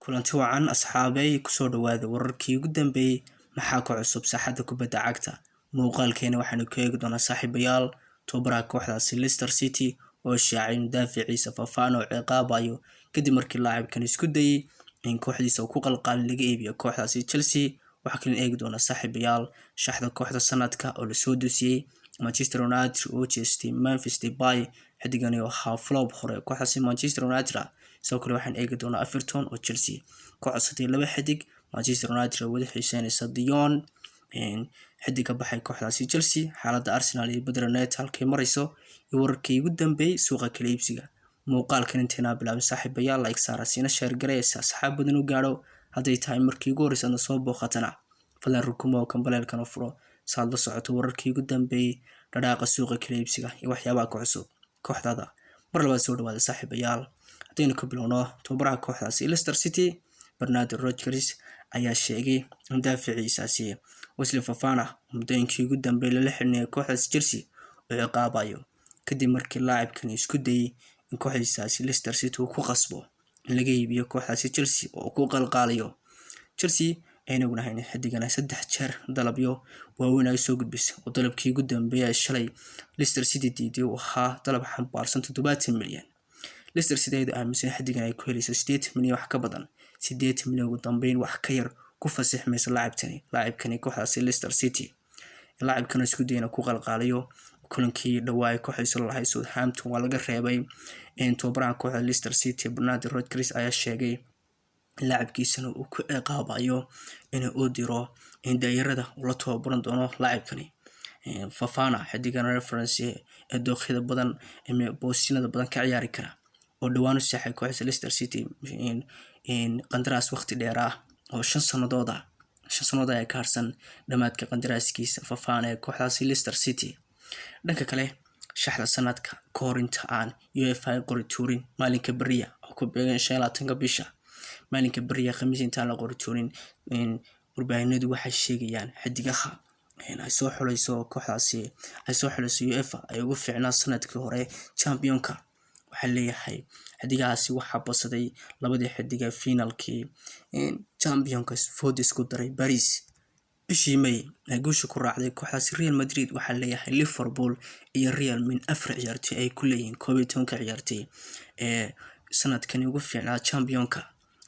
Kulanti wacan, asxaabey. Kusoo dhawaada wararkii ugu dambeeyey. Maxaa ka cusub saaxadda kubadda cagta? Muuqaalkeena waxaanu ku eegi doonaa, saaxiibayaal, tababaraha kooxdaasi Leicester City oo shaacay mudaaficiisa Fofana oo ciqaabayo kadib markii laacibkan isku dayay in kooxdiisa uu ku qalqaalin laga iibiyo kooxdaasi Chelsea. Waxaa kaloo eegi doonaa, saaxiibayaal, shaxda kooxda sanadka oo lasoo dusiyey, Manchester United oo jeestay Memphis Depay, xidigani oo ahaa flop hore kooxdaasi Manchester United ah. Sidoo kale waxaan eegi doonaa Everton oo Chelsea ku codsatay laba xidig, Manchester United oo wada xiiseynaysa Dion, xidig ka baxay kooxdaasi Chelsea, xaaladda Arsenal iyo Pedro Neto halkay marayso, iyo wararkii ugu dambeeyay suuqa kala iibsiga. Muuqaalkan intaynaa bilaabin, saaxiibayaal, like saara, siina share gareeya si asxaab badan u gaadho. Hadday tahay markii ugu horreysa adna soo booqatana, fadlan rukumo oo gambaleelkan u furo si aad la socoto wararkii ugu dambeeyay dhadhaaqa suuqa kala iibsiga iyo waxyaabaha ka cusub kooxdaada. Mar labaad soo dhawaada, saaxiibayaal. Haddaynu ka bilowno, tababaraha kooxdaasi Leicester City Bernardo Rodgers ayaa sheegay in daaficiisaasi Wesley Fofana muddooyinkii ugu dambeeyay lala xidhinaya kooxdaasi Chelsea uu ciqaabayo kadib markii laacibkani isku dayay in kooxdiisaasi Leicester City uu ku qasbo in laga iibiyo kooxdaasi Chelsea oo uu ku qalqaalayo. Chelsea aynu ognahay in xidigana saddex jeer dalabyo waaweyn ay soo gudbisay, oo dalabkii ugu dambeeyay shalay Leicester City diiday uu ahaa dalab xambaarsan 70 milyan. Leicester City ayadoo aaminsan xidigan ay ku helayso 80 milyan, wax ka badan 80 milyan ugu dambeyn wax ka yar ku fasixmaysa laacibkani kooxdaasi Leicester City. Laacibkan isku dayna ku qalqaalayo kulankii dhawaa ay kooxdiisa lalahay Southampton waa laga reebay. Tababaraha kooxda Leicester City Bernardo Rodgers ayaa sheegay in laacibkiisana uu ku ciqaabayo inuu u diro daayarada uu la tababaran doono laacibkani Fofana, xidigan reference ee dooqyada badan, boosinada badan ka ciyaari kara, oo dhawaan u saxay kooxda Leicester City qandaraas waqti dheer ah oo 5 sannadood ah. 5 sannadood ayaa ka harsan dhammaadka qandaraaskiisa Fofana ee kooxdaasi Leicester City. Dhanka kale, shaxda sanadka ka hor inta aan UEFA qori tuurin maalinka beriya oo ku beegan 25-ka bisha, maalinka beriya Khamiis, intaan la qori tuurin, warbaahinadu waxay sheegayaan xidigaha ay soo xulayso kooxdaasi, ay soo xulayso UEFA, ay ugu fiicnaa sanadkii hore championka. Waxaa leeyahay xidigahaasi waxaa badsaday labadii xidiga finalkii championka food isku daray Paris bishii May ay guusha ku raacday kooxdaasi Real Madrid. Waxaa leeyahay Liverpool iyo Real min afar ciyaartoy ay ku leeyihiin 11-ka ciyaartoy ee sanadkani ugu fiicnaa championka.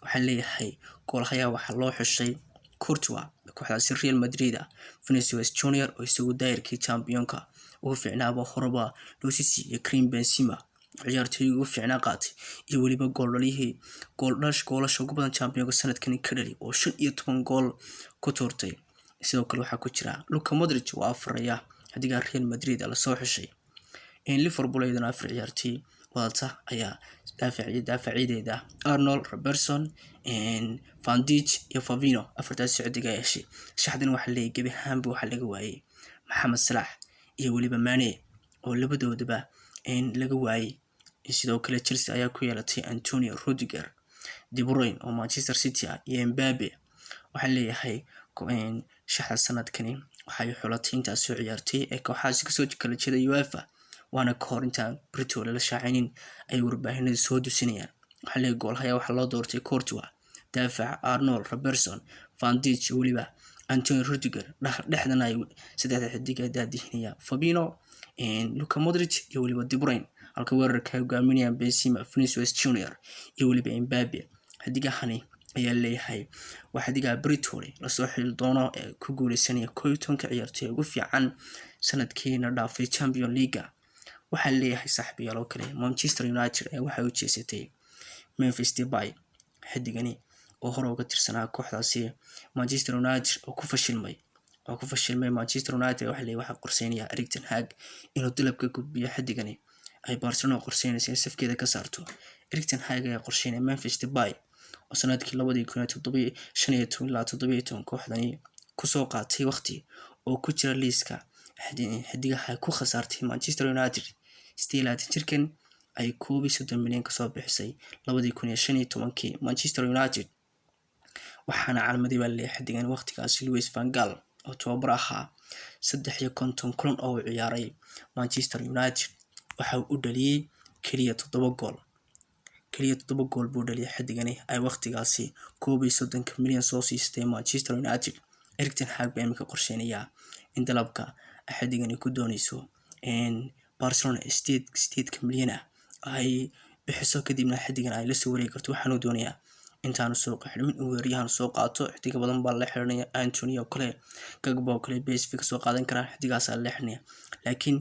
Waxaa leeyahay goolhayaa waxaa loo xushay Courtois kooxdaasi Real Madrid ah, Vinicius Junior oo isagu daayirkii championka ugu fiicnaaba horeba loo sii siiyey, Karim Benzema ciyaartoygii ugu fiicnaa qaatay, iyo weliba gooldhaliyihii gooldhash goolasha ugu badan championka sanadkani ka dhali oo 15 gool ku tuurtay. Sidoo kale waxaa ku jira Luka Modric oo afaraya xidigaha Real Madrid lasoo xushay. Liverpool iyadana afar ciyaartoy wadata ayaa daafacideeda Arnold, Robertson, Van Dijk iyo Fabinho, afartaas xidig ay heshay. Shaxdan waxaa leeyahay gebi ahaanba waxaa laga waayay Maxamed Salah iyo weliba Mane oo labadoodaba laga waayay. Sidoo kale Chelsea ayaa ku yeelatay Antonio Rudiger, De Bruyne oo Manchester City ah iyo Mbappe. Waxaa leeyahay shaxda sanadkani waxay xulatay intaasoo ciyaartay ee kooxahaasi kasoo kala jeeda UEFA, waana ka hor intaan Brito lala shaacinin ay warbaahinadu soo dusinayaan. Waxaa leeyahay goolhaya waxaa loo doortay Courtois, daafaca Arnold, Robertson, Van Dijk, weliba Antonio Rudiger. Dhexdana ay saddexda xidig ay daadihinayaan Fabinho, Luka Modric iyo weliba De Bruyne, halka weerarka ay hogaaminayaan Benzema, Vinicius Junior iyo weliba Mbappe. Xidigahani ayaa leeyahay waa xidigaha Britoli lasoo xili doono ee ku guuleysanaya 11-ka ciyaartoy ugu fiican sanadkiina dhaafay Champion League. Waxaa leeyahay, saaxiibayaal, oo kale Manchester United ayaa waxay u jeesatay Memphis Depay, xidigani oo hore uga tirsanaa kooxdaasi Manchester United oo ku fashilmay Manchester United. Waxaa leeyahay waxaa qorsheynaya Erik ten Hag inuu dalab ka gudbiyo xidigani ay Barcelona qorsheynaysa in safkeeda ka saarto. Erik ten Hag ayaa qorsheynaya Memphis Depay oo sanadkii 2015 ilaa 17 kooxdani kusoo qaatay waqti oo ku jira liiska xidigaha ku khasaartay Manchester United. 28 jirkan ay 31 milyan kasoo bixisay 2015-kii Manchester United, waxaana calmaday baa laleeyahay xidigan waqtigaasi Louis van Gaal oo tababar ahaa. 53 kulan oo uu ciyaaray Manchester United waxa uu u dhaliyay keliya toddoba gool. Kaliya 7 gool buu dhaliyay xidigani ay waqtigaasi 31-ka milyan soo siistay Manchester United. Erik ten Hag baa imika qorsheynayaa in dalabka xidigani ku dooneyso Barcelona 8 milyan ah ay bixiso, kadibna xidigan ay lasoo wareegi karto. Waxaanu doonayaa intaanu suuqa xidhmin uu weeraryahan soo qaato. Xidiga badan baa la xiranaya, Antony oo kale, Gakpo oo kale, PSV kasoo qaadan karaa, xidigaasaa la xiranaya. Laakiin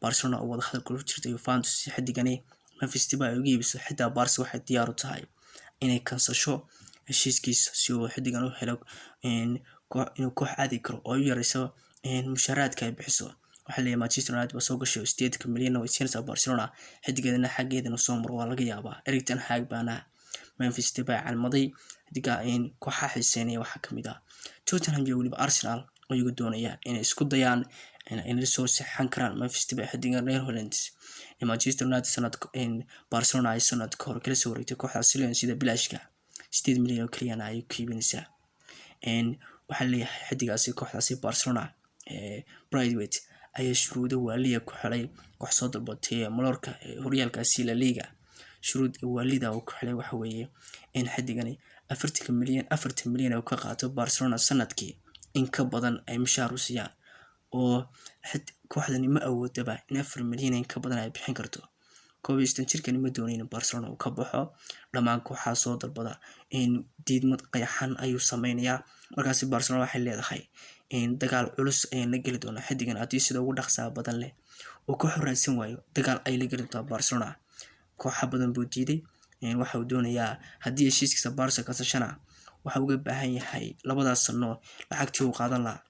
Barcelona oo wada hadal kula jirta Juventus si xidigani Memphis Depay ay uga iibiso, xitaa Barca waxay diyaar u tahay inay kansasho heshiiskiisa si uu xidigan u helo inuu koox aadi karo oo u yareyso mushaaraadka ay bixiso. Waxaa leeyahay Manchester United baa soo gashay oo 8 milyan way siinaysaa Barcelona, xidigeedana xaggeedana soo maro waa laga yaabaa. Erik ten Hag baana Memphis Depay calmaday. Xidiga kooxaha xiiseynaya waxaa kamid ah Tottenham iyo weliba Arsenal oo iyagu doonaya inay isku dayaan inay soo saxan karaan Memphis Depay, xidigan reer Holland ee Manchester United sanad Barcelona ay sanad ka hor kala soo wareegtay kooxda Lyon sida bilaashka, 8 milyan oo keliyana ay ku iibinaysaa. Waxaa leeyahay xidigaasi kooxdaasi Barcelona Braithwaite ayaa shuruudo waaliya ku xilay koox soo dalbatay Mallorca ee horyaalkaasi La Liga. Shuruud waalida uu ku xilay waxa weeye in xidigani 40 milyan oo ka qaato Barcelona sanadkii in ka badan ay mushaar u siiyaan, oo kooxdani ma awoodaba in 4 milyan in ka badan ay bixin karto. 31 jirkani ma doonayn in Barcelona uu ka baxo. Dhammaan kooxaha soo dalbada in diidmad qayaxan ayuu sameynayaa. Markaasi Barcelona waxay leedahay in dagaal culus ayaan la geli doonaa xidigan haddii sida ugu dhaqsaha badan leh uu ka xoreysan waayo. Dagaal ay la geli doontaa Barcelona. Kooxa badan buu diiday. Waxa uu doonayaa haddii heshiiskiisa Barca kasashana, waxa uga baahan yahay labadaas sano lacagtii uu qaadan lahaa.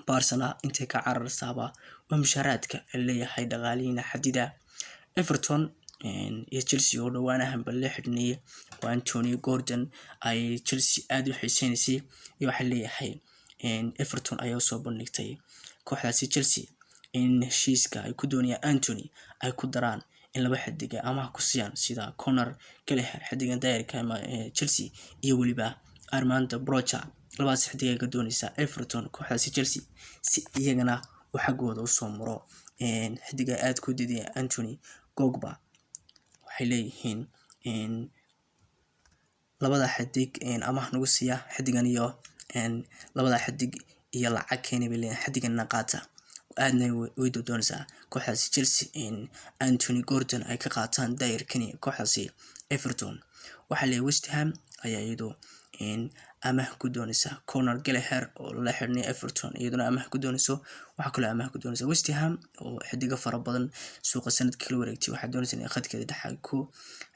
Barcana intay ka cararsaaba waa mushaaraadka leeyahay dhaqaalihiina xadida. Everton iyo Chelsea oo dhawaanahanba la xidhnayay oo Anthony Gordon ay Chelsea aada u xiiseynaysay iyo waxaa leeyahay Everton ayaa usoo bandhigtay kooxdaasi Chelsea in heshiiska ay ku doonayaan Antony ay ku daraan in laba xidig ay amaah ku siiyaan, sida Conor Gallagher, xidigan daayirka Chelsea, iyo weliba Armando Broja. Labadaas xidig ay ka dooneysaa Everton kooxdaasi Chelsea si iyagana uu xaggooda usoo maro xidiga aada ku diidaya Antony Gogba. Waxay leeyihiin labada xidig amaah nagu siiya xidigan iyo labada xidig iyo lacag keeni bay leeyihin, xidiganna qaata. Aadna way doonaysaa kooxdaasi Chelsea in Anthony Gordon ay ka qaataan daayirkani kooxdaasi Everton. Waxaa leeyahay West Ham ayaa iyadu amaah ku doonaysa Conor Gallagher oo la xirnay Everton, iyaduna amaah ku doonayso. Waxaa kaloo amaah ku doonaysa West Ham oo xidigo fara badan suuqa sanadka kala wareegtay. Waxay doonaysa inay khadkeeda dhexe ay ku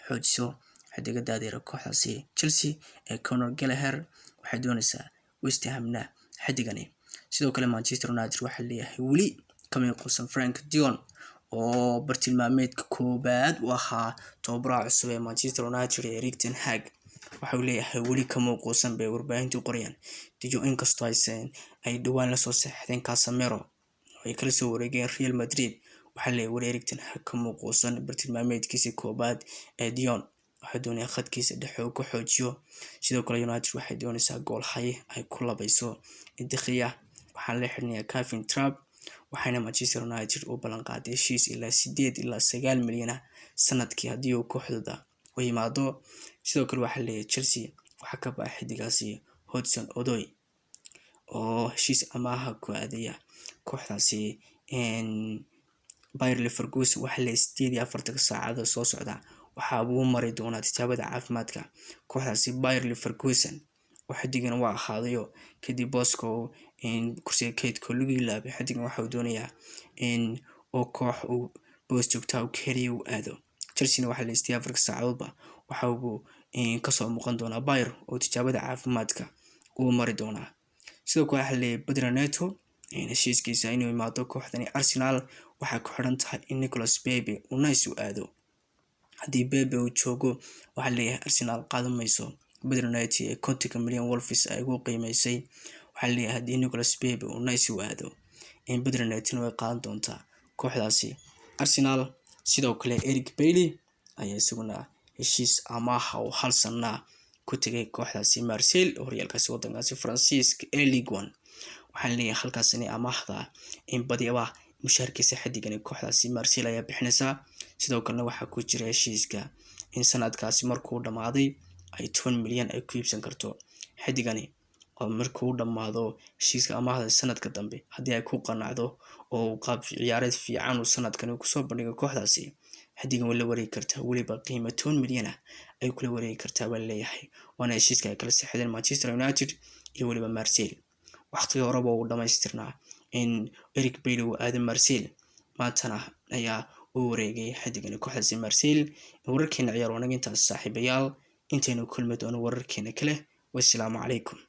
xoojiso xidiga daadeera kooxdaasi Chelsea ee Conor Gallagher. Waxay doonaysaa West Hamna xidigani. Sidoo kale Manchester United waxaa leeyahay weli kamay quusan Frenkie de Jong oo bartilmaameedka koobaad u ahaa tababaraha cusub ee Manchester United ee Erik ten Hag. Waxa uu leeyahay weli kama quusan bay warbaahintu qorayaan De Jong, inkastoo aysan ay dhowaan lasoo saxiixdeen Casemiro oo ay kala soo wareegeen Real Madrid. Waxaa leeyahay weli Erik ten Hag kama quusan bartilmaameedkiisa koobaad ee de Jong. Waxay doonayaan khadkiisa dhexe uu ku xoojiyo. Sidoo kale United waxay doonaysaa goolhaye ay ku labayso De Gea. Waxaana la xirinayaa Kevin Trapp, waxaana Manchester United u ballan qaaday heshiis ilaa 8 ilaa 9 milyan ah sanadkii haddii uu kooxdooda u yimaado. Sidoo kale waxaa leeyahay Chelsea waxaa ka baxay xidigaasi Hudson Odoi oo heshiis amaaha ku aadaya kooxdaasi Bayer Leverkusen. Waxaa leeyahay 48-ka saacadood soo socda waxaa uu mari doonaa tijaabada caafimaadka kooxdaasi Bayer Leverkusen oo xidigan waa ahaadayo kadib booska kursiga kaydka lagu ilaabay. Xidigan waxa uu doonayaa in uu koox uu boos joogtaa uu ka heliyo uu aado. Chelsea waxaa leeyahay 48-ka saacadoodba waxa uu kasoo muuqan doonaa Bayer oo tijaabada caafimaadka uu mari doonaa. Sidoo kale waxaa leeyahay Pedro Neto heshiiskiisa inuu imaado kooxdani Arsenal waxay ku xiran tahay in Nicolas Pepe uu Nice u aado. Haddii Pepe uu joogo, waxaa leeyahay Arsenal qaadan mayso Pedro Neto ee 50-ka milyan Wolves ay ugu qiimeysay. Waxaa leeyahay haddii Nicolas Pepe uu Nice u aado, in Pedro Neto way qaadan doontaa kooxdaasi Arsenal. Sidoo kale Eric Bailly ayaa isaguna heshiis amaaha oo hal sana ku tegay kooxdaasi Marseille, horyaalkaasi wadankaasi Faransiiska ee Ligue 1. Waxaan leeyahay halkaas inay amaahda in badiaba mushaarkiisa xidigan kooxdaasi Marseille ayaa bixinaysaa. Sidoo kalena waxaa ku jira heshiiska In sanadkaasi markuu dhammaaday ay 10 milyan ay ku iibsan karto xidigani, oo markuu dhammaado heshiiska amaahda sanadka dambe, haddii ay ku qanacdo oo uu qaab ciyaareed fiican uu sanadkani kusoo bandhigo kooxdaasi, xidigan way la wareegi kartaa. Weliba qiimo 10 milyan ah ay kula wareegi kartaa baa leeyahay, waana heshiiska ay kala saxiixdeen Manchester United iyo weliba Marseille. Waqtigii horeba uu dhamaystirnaa in Eric Bailly uu aado Marseille, maantana ayaa u wareegay xidigani kooxdaasi Marseille. Wararkeena ciyaar wanaag intaas, saaxiibayaal. Intaynu kulmi doono wararkeena kale, wassalaamu calaykum.